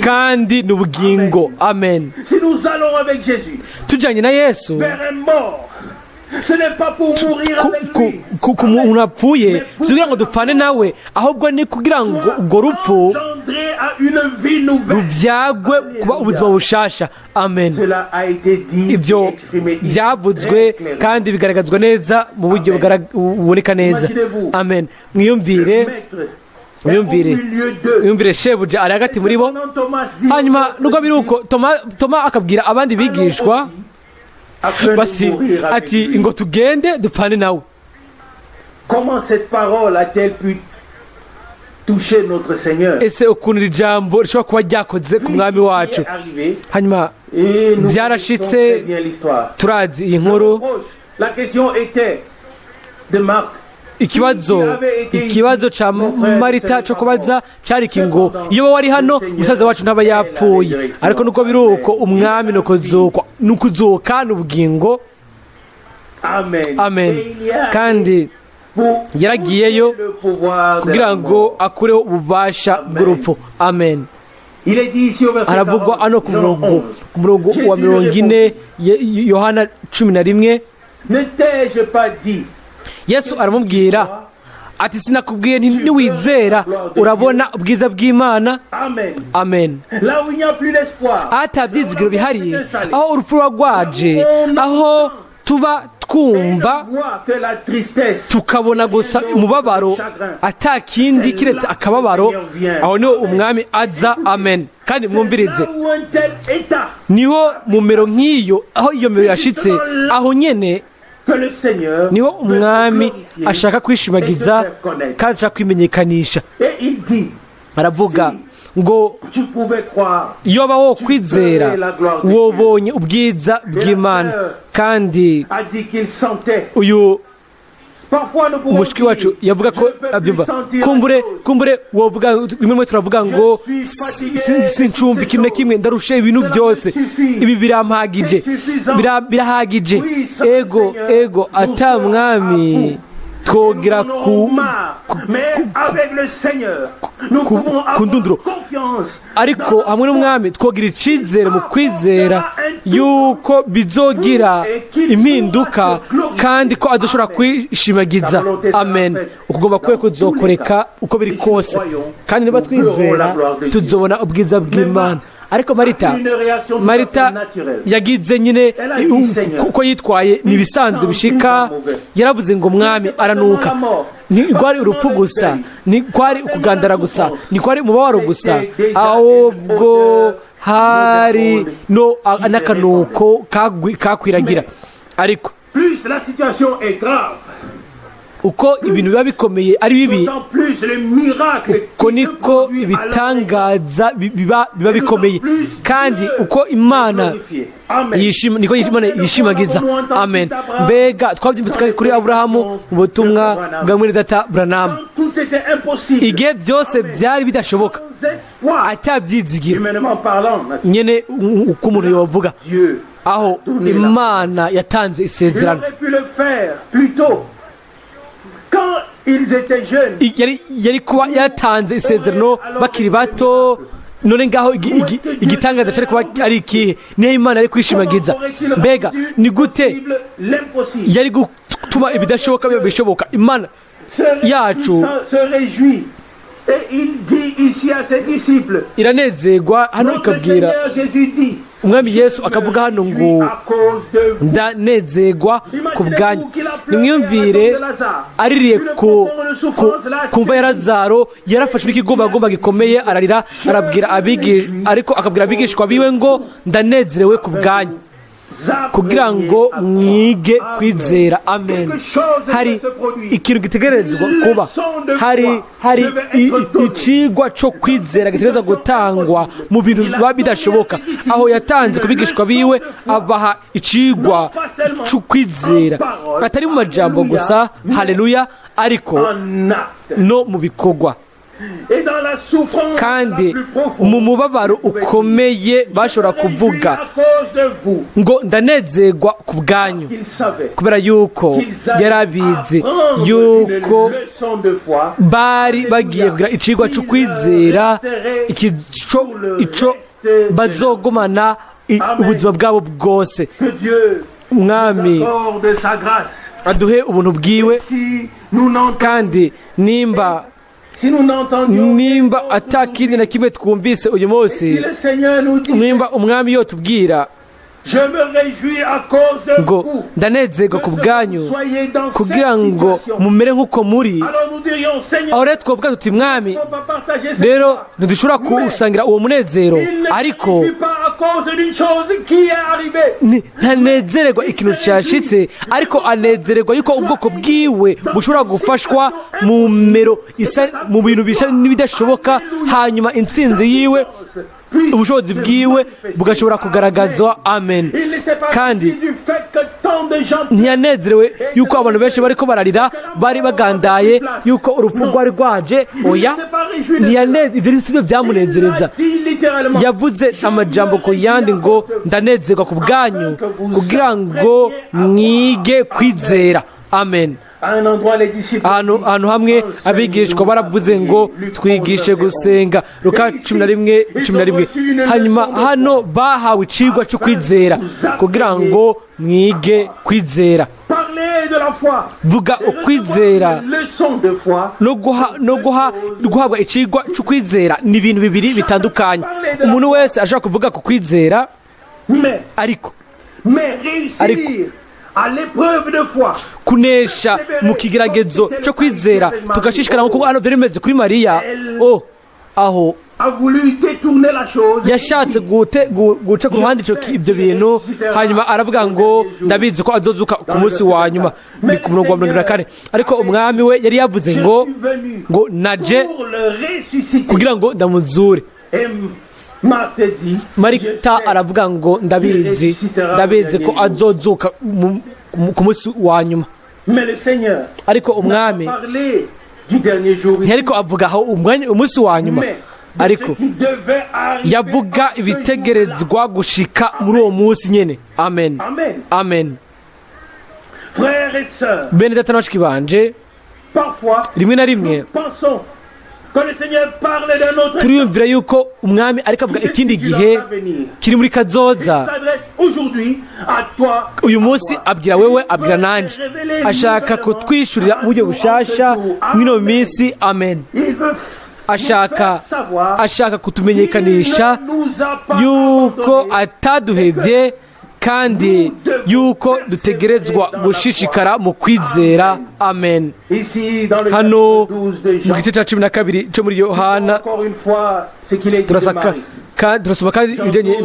kandi ni ubugingo. Amen. Si nous allons avec Jésus Tujanye na Yesu vers un mort, ce n'est pas pour mourir avec lui. ku muntu apfuye, si kugira ngo dupfane nawe, ahubwo ni kugira ngo urwo rupfu Engendré à une vie nouvelle. rubyagwe kuba ubuzima bushasha. Amen. Cela a été dit Ibyo et exprimé ici byavuzwe très clairement. kandi bigaragazwa neza mu buryo buboneka neza. Amen. Mwiyumvire, Maître est au mwiyumvire, milieu d'eux. mwiyumvire, shebuja ari hagati muri bo. Cependant, Thomas dit Hanyuma nubwo biri uko, Toma akabwira abandi bigishwa afin de basi mourir avec ati lui. ngo tugende dupfane nawe. Comment cette parole a-t-elle pu toucher notre Seigneur? Ese ukuntu iri jambo rishobora kuba ryakoze ku mwami wacu? Il est arrivé Hanyuma et nous byarashitse. connaissons très bien l'histoire. Turazi iyi nkuru. La question était de Marthe. Ikibazo ca Marita co kubaza cari iki ngo iyo wari hano, umusaza wacu ntaba yapfuye. Ariko nubwo biri uko, umwami ni ukuzuka ni ubugingo. Amen. Amen. Et il y a Kandi pour yaragiyeyo le pouvoir de kugira la ngo mort. akureho ububasha bw'urupfu. Amen. Il est dit ici au verset Haravugwa 40, hano ku Jean murongo 11. ku murongo wa 40, Yohana 11. Ne t'ai-je pas dit Yesu aramubwira ati sinakubwiye nti niwizera urabona ubwiza bw'Imana? Amen. Amen. Là où il n'y a plus d'espoir, Ata byizigiro bihari, aho urupfu ruba rwaje, aho tuba twumva on voit que la tristesse tukabona gusa umubabaro, ata kindi kiretse akababaro, aho niho umwami aza. Amen. Kandi mwumvirize, là où un tel état niho mu mero nk'iyo, aho iyo mero yashitse, aho nyene que le Seigneur niho veut se umwami glorifier. ashaka kwishimagiza kandi ashaka kwimenyekanisha. Et il dit, Aravuga ngo tu pouvais croire. yoba wo kwizera, wobonye ubwiza bw'Imana. Kandi A dit qu'il sentait. uyu Parfois nous pouvons mushiki wacu dire, yavuga ko je ne peux plus abyumva. sentir Kumbure, la chose. kumbure wovuga rimwe rimwe turavuga ngo sincumva ikintu na kimwe, ndarusha ibintu byose, ibi birampagije, birahagije. Ego, ego, ata mwami Twogera ku ndunduro, ariko hamwe n'Umwami twogira icizere mu kwizera yuko bizogira impinduka kandi ko adushobora kwishimagiza. Amen. Ukugomba kwe kuzokoreka uko biri kose, kandi niba twizera tuzobona ubwiza bw'Imana. Ariko Marita yagize nyine kuko yitwaye ntibisanzwe bishika. Yaravuze ngo: "Mwami, aranuka." Ntikwari urupfu gusa, ntikwari ukugandara gusa, ntikwari umubabaro gusa, ahubwo hari no n'akanuko kakwiragira. Ariko uko ibintu biba bikomeye ari bibi, uko niko ibitangaza biba bikomeye, kandi uko Imana niko Imana yishimagiza. Amen. Mbega twabyumvise kuri Aburahamu mu butumwa bwa mwene data Branham, igihe byose byari bidashoboka, atabyizigira nyine uko umuntu yavuga, aho Imana yatanze isezerano. Yari kuba yatanze isezerano bakiri bato. None ngaho igitangaza cyari kuba ari ikihe? Niyo Imana yari kwishimagiza. Mbega ni gute yari gutuma ibidashoboka biba bishoboka? Imana yacu iranezerwa hano, ikabwira Umwami Yesu akavuga hano ngo: "Ndanezerwa ku bwanyu." Nimwiyumvire aririye ku kumva ya Lazaro, yarafashwe n'ikigumbagumba gikomeye, ararira, arabwira, ariko akabwira abigishwa biwe ngo: "Ndanezerewe ku bwanyu kugira ngo mwige kwizera." Amen. Hari ikintu gitegerezwa kuba, hari icigwa cyo kwizera gitegerezwa gutangwa mu bintu biba bidashoboka. Aho yatanze ku bigishwa biwe, abaha icigwa cyo kwizera, atari mu majambo gusa, haleluya, ariko no mu bikorwa. Kandi mu mubabaro ukomeye bashobora kuvuga ngo: "Ndanezerwa ku bwanyu," kubera yuko yari abizi yuko bari bagiye kugira icigwa cyo kwizera ico bazogumana ubuzima bwabo bwose. Umwami aduhe ubuntu bwiwe. Kandi nimba atakindi na kimwe twumvise uyu munsi, nimba Umwami yotubwira ngo: "Ndanezerwa ku bwanyu kugira ngo mumere nk'uko muri," aho rero twavuga tuti: "Mwami, rero ntidushobora gusangira uwo munezero." Ariko ntanezererwa ikintu cyashitse, ariko anezererwa yuko ubwoko bwiwe bushobora gufashwa mu mero isa, mu bintu bisa n'ibidashoboka, hanyuma intsinzi yiwe, ubushobozi bwiwe bugashobora kugaragazwa. Amen. Kandi ntiyanezerewe yuko abantu benshi bariko bararira, bari bagandaye yuko urupfu rwari rwaje. Oya, ibyo sivyo byamunezereza. Yavuze amajambo ku yandi ngo: "Ndanezerwa ku bwanyu kugira ngo mwige kwizera." Amen. Ahantu hamwe abigishwa baravuze ngo: "Twigishe gusenga," Luka 11:11. Hanyuma hano bahawe icigwa cyo kwizera, kugira ngo mwige kwizera. Vuga ukwizera no guhabwa icigwa cyo kwizera ni ibintu bibiri bitandukanye. Umuntu wese ashobora kuvuga ku kwizera, ariko kunesha mu kigeragezo cyo kwizera, tugashishikara nk'uko hano byari bimeze kuri Mariya, o aho yashatse guca ku ruhande ibyo bintu, hanyuma aravuga ngo: "Ndabizi ko azozuka ku munsi wa nyuma." Ni ku murongo wa 74. Ariko Umwami we yari yavuze ngo: "Naje kugira ngo ndamuzure." Marita aravuga ngo: "Ndabizi, ndabizi ko azozuka ku munsi wa nyuma." Ariko Umwami ntiyariko avuga aho umunsi wa nyuma, ariko yavuga ibitegerezwa gushika muri uwo munsi nyene. Amen, amen. Bene data na bashiki banje, Rimwe na rimwe turiyumvira yuko umwami ariko avuga ikindi gihe kiri muri kazoza. Uyu munsi abwira wewe, abwira nanje. Ashaka kutwishurira uburyo bushasha mw'ino minsi. Amen. Ashaka kutumenyekanisha yuko ataduhevye, kandi yuko dutegerezwa gushishikara mu kwizera. Amen. Hano mu gice cya 12 cyo muri Yohana turasoma kandi ibijyanye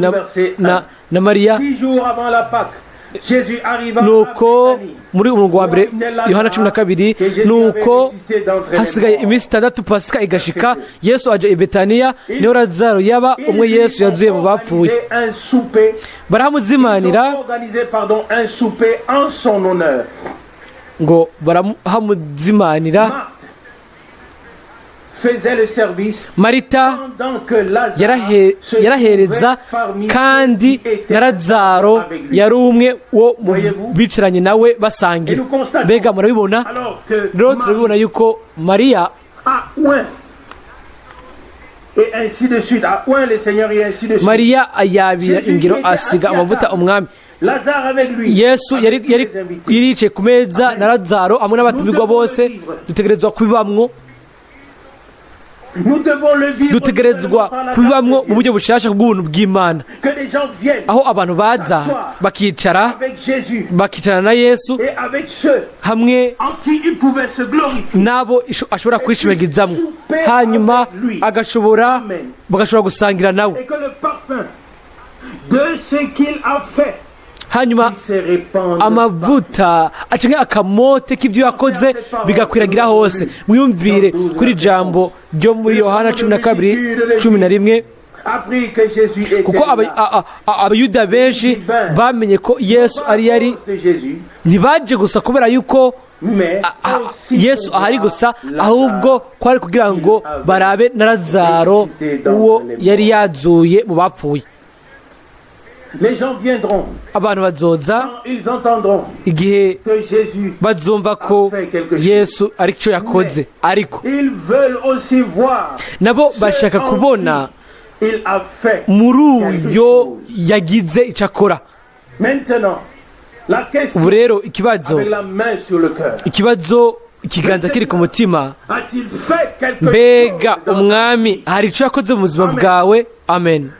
na Mariya. Nuko muri umurongo wa mbere, Yohana 12, nuko hasigaye iminsi 6 Pasika igashika, Yesu aja i Betaniya, niho Lazaro yaba, umwe Yesu yazuye mu bapfuye. Barahamuzimanira, ngo barahamuzimanira. Marita yarahereza, kandi na Lazaro yari umwe wo mu bicaranye nawe basangira. Mbega murabibona? Rero turabibona yuko Mariya ayabira ingero, asiga amavuta umwami. Yesu yari yicaye ku meza na Lazaro hamwe n'abatumirwa bose. Dutegerezwa kubibamwo, dutegerezwa kubibamwo mu buryo bushasha bw'ubuntu bw'Imana, aho abantu baza bakicara, bakicarana na Yesu hamwe n'abo ashobora kwishimagizamwo, hanyuma agashobora bagashobora gusangira nawe, hanyuma amavuta acanke akamote k'ibyo yakoze bigakwiragira hose. Mwiyumvire kuri jambo ryo muri Yohana 12:11, kuko abayuda benshi bamenye ko Yesu ari yari, ntibaje gusa kubera yuko Yesu ahari gusa, ahubwo kwari kugira ngo barabe na Lazaro uwo yari yazuye mu bapfuye. Abantu bazoza igihe bazumva ko Yesu ari cyo yakoze, ariko nabo bashaka kubona muri uyo yagize icyo akora. Ubu rero ikibazo ikiganza kiri ku mutima, mbega umwami hari icyo yakoze mu buzima bwawe? Amen.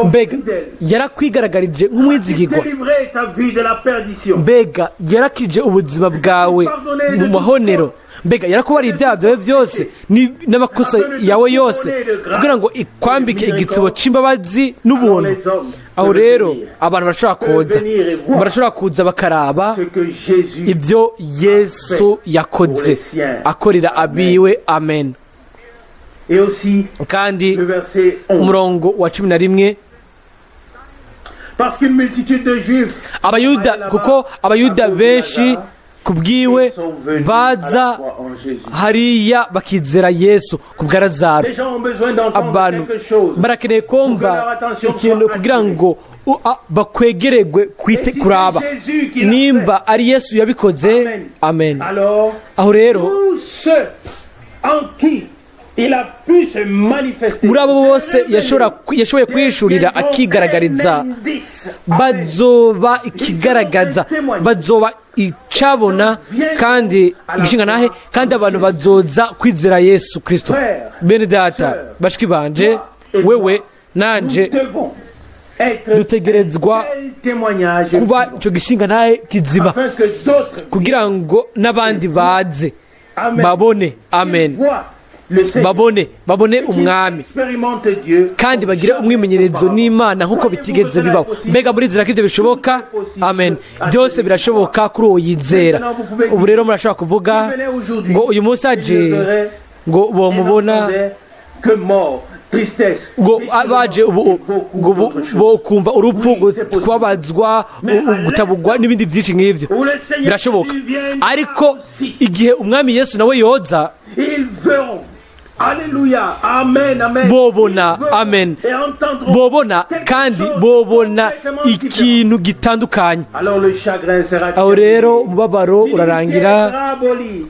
Mbega yarakwigaragarijwe nk'umwizigirwa? Mbega yarakije ubuzima bwawe mu mahonero? Mbega yarakubariye ibyaha byawe byose n'amakosa yawe yose, kugira ngo ikwambike igitsibo c'imbabazi n'ubuntu? Aho rero abantu barashobora kuza bakaraba ibyo Yesu yakoze akorera abiwe. Amen. Kandi umurongo wa 11, abayuda, kuko abayuda benshi kubwiwe baza hariya bakizera Yesu kubwa Lazaro. Abantu barakeneye kumva ikintu kugira ngo bakwegeregwe kuraba nimba ari Yesu yabikoze. Amen. Aho rero muri abo bose yashoboye kwishurira akigaragariza, bazoba ikigaragaza, bazoba icabona kandi igishinga nahe, kandi abantu bazoza kwizera Yesu Kristo. Bene data, bashiki banje, wewe nanje dutegerezwa kuba ico gishinga nahe kizima, kugira ngo n'abandi baze babone. Amen. Babone umwami kandi bagire umwimenyerezo n'Imana nk'uko bitigeze bibaho. Mbega murizera ko ibyo bishoboka? Amen. Byose birashoboka kuri uwo yizera. Ubu rero murashobora kuvuga ngo uyu munsi aje ngo bomubona, ngo baje ubu bo kumva urupfu, kubabazwa, gutabugwa n'ibindi byinshi nk'ibyo, birashoboka. Ariko igihe umwami Yesu nawe yoza, Bobona, amen, bobona kandi bobona ikintu gitandukanye. Aho rero umubabaro urarangira,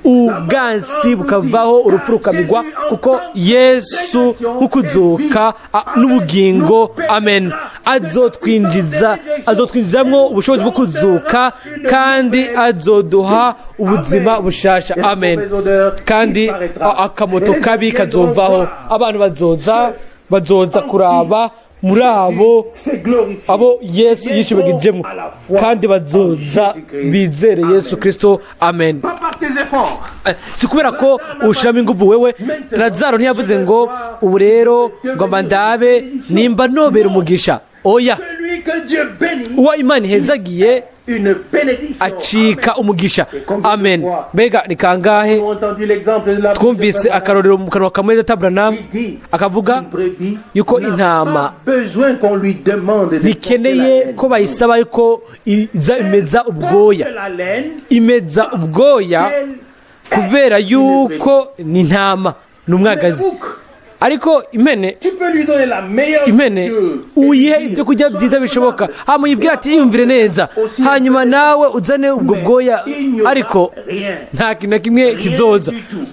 ubwansi bukavaho, urupfu rukamigwa, kuko Yesu nk'ukuzuka n'ubugingo, amen, azotwinjiza, azotwinjizamwo ubushobozi bwo kuzuka, kandi azoduha ubuzima bushasha, amen. Kandi akamoto kabi kazovaho, abantu bazoza kuraba muri abo Yesu yishibagijemo, kandi bazoza bizere Yesu Kirisito, amen. Si kubera ko ushiramo ingufu wewe. Lazaro ntiyavuze ngo ubu rero ngo ndabe nimba nobera umugisha. Oya, uwo Imana ihezagiye acika umugisha, amen. Mbega ni kangahe twumvise akarorero mu kanwa kamwe Branham akavuga yuko intama ntikeneye ko bayisaba yuko iza imeza ubwoya, imeza ubwoya kubera yuko ni intama, ni umwagazi. Ariko impene uyihe ibyo kurya byiza bishoboka, hanyuma uyibwira ati yiyumvire neza, hanyuma nawe uzane ubwo bwoya, ariko nta kintu na kimwe kizoza,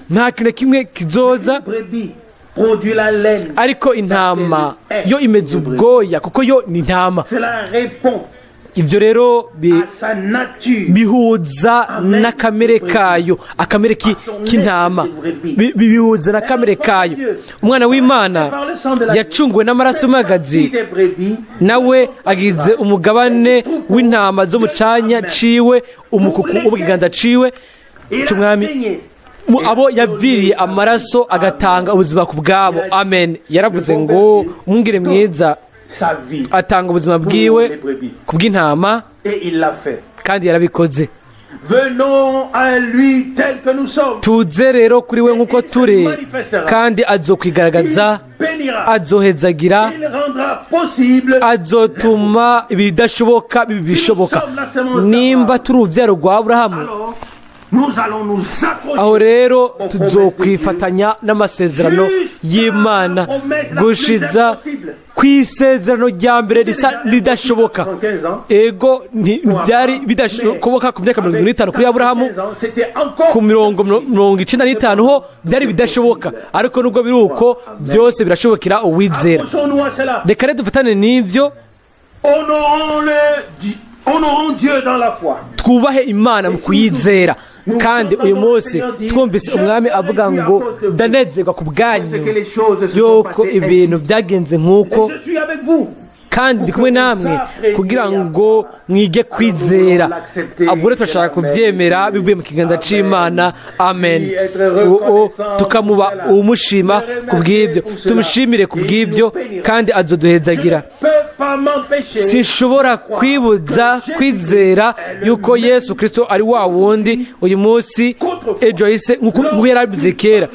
nta kintu na kimwe kizoza. Ariko intama yo imeze ubwoya kuko yo ni intama. Ibyo rero bihuza n'akamere kayo, akamere k'intama bihuza n'akamere kayo. Umwana w'Imana yacunguwe n'amaraso y'umwagazi, nawe agize umugabane w'intama zo mu canya ciwe, umukuku wo mu kiganza ciwe c'umwami, abo yaviriye amaraso agatanga ubuzima ku bwabo, amen. Yaravuze ngo umwungere mwiza atanga ubuzima bwiwe ku bw'intama, kandi yarabikoze. Tuze rero kuri we nk'uko turi, kandi azokwigaragaza, azohezagira, azotuma ibidashoboka biba ibishoboka. Nimba turi urubyaro rwa Aburahamu, aho rero tuzokwifatanya n'amasezerano y'Imana gushiza ku isezerano rya mbere risa ridashoboka. Ego, byari bidashoboka ku myaka 75 kuri Aburahamu, ku 95 ho byari bidashoboka, ariko nubwo biri uko byose birashobokera uwizera. Reka rero dufatane n'ibyo, twubahe Imana mu kuyizera. Kandi uyu munsi twumvise umwami avuga ngo ndanezerwa ku bwanyu yuko ibintu byagenze nk'uko, kandi ndi kumwe namwe kugira ngo mwige kwizera. Ubwo rero turashaka kubyemera bivuye mu kiganza c'Imana, amen. Tukamuba umushima ku bw'ibyo, tumushimire ku bw'ibyo, kandi azoduhezagira. Sinshobora kwibuza kwizera yuko Yesu Kirisito ari wa wundi uyu munsi, ejo hahise, nk'uko yari abivuze kera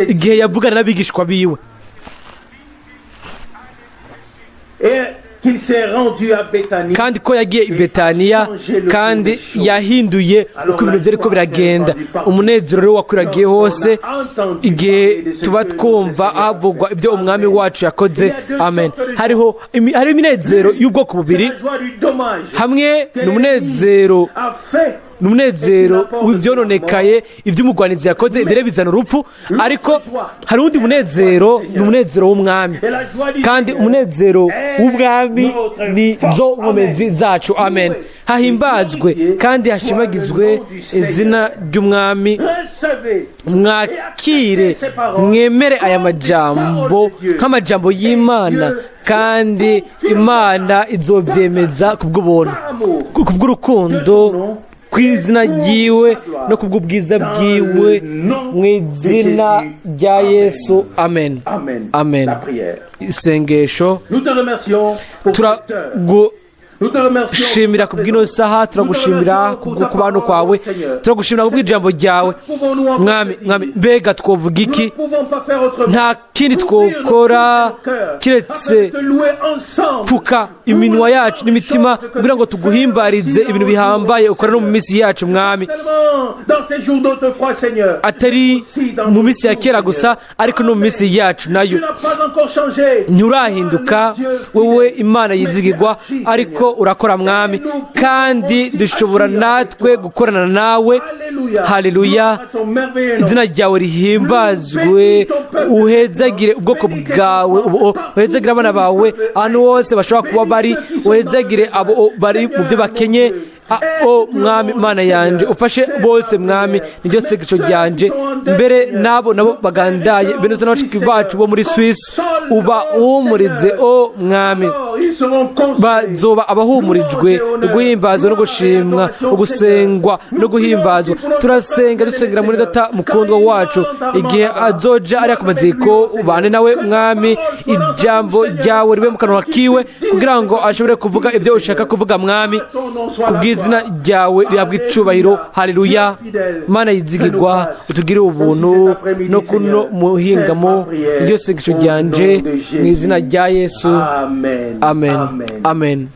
igihe yavugana n'abigishwa biwe, kandi ko yagiye i Betaniya, kandi yahinduye uko ibintu byari ko biragenda. Umunezero rero wakwiragiye hose igihe tuba twumva havugwa ibyo umwami wacu yakoze, amen. Hariho iminezero y'ubwoko bubiri, hamwe n'umunezero w'ibyononekaye, iby'umugwanizi yakoze, ibyo rero bizana urupfu. Ariko hari undi munezero, ni umunezero w'umwami, kandi umunezero w'ubwami ni zo nkomezi zacu, amen. Hahimbazwe kandi hashimagizwe izina ry'umwami. Mwakire mwemere aya majambo nk'amajambo y'Imana, kandi Imana izobyemeza kubw'ubuntu, kubw'urukundo, kw'izina ryiwe no kubw'ubwiza bwiwe, mu izina rya Yesu, amen, amen. Isengesho. Turagushimira kubw'ino saha, turagushimira ku bantu kwawe, turagushimira kubw'ijambo ryawe, mwami. Mwami, mbega twovuga iki? Nta kindi twokora kiretse pfuka iminwa yacu n'imitima kugira ngo tuguhimbarize ibintu bihambaye ukora no mu minsi yacu, Mwami, atari mu minsi ya kera gusa, ariko no mu minsi yacu nayo. Nturahinduka wowe, Imana yizigirwa, ariko urakora, Mwami, kandi dushobora natwe gukorana nawe. Haleluya, izina ryawe rihimbazwe. Uhezagire ubwoko bwawe, uhezagire abana bawe ahantu hose bashobora kuba bari, uhezagire abo bari mu byo bakenye. O Mwami Mana yanje, ufashe bose, Mwami, niryo sengesho ryanje, mbere nabo nabo bagandaye, bene na bashiki bacu bo muri Swiss, ubahumurize, o Mwami. Bazoba abahumurijwe, guhimbazwa no gushimwa, ugusengwa no guhimbazwa. Turasenga, dusengera muri Data mukundwa wacu igihe azoja ari ku ubane nawe, Mwami. Ijambo ryawe ribe mu kanwa kiwe kugira ngo ashobore kuvuga ibyo ushaka kuvuga, Mwami, kubw'izina ryawe rihabwa icubahiro. Haleluya, Mana yizigirwa, utugire ubuntu no kuno muhingamo. Iryo sengesho ryanje mu izina rya Yesu, amen, amen.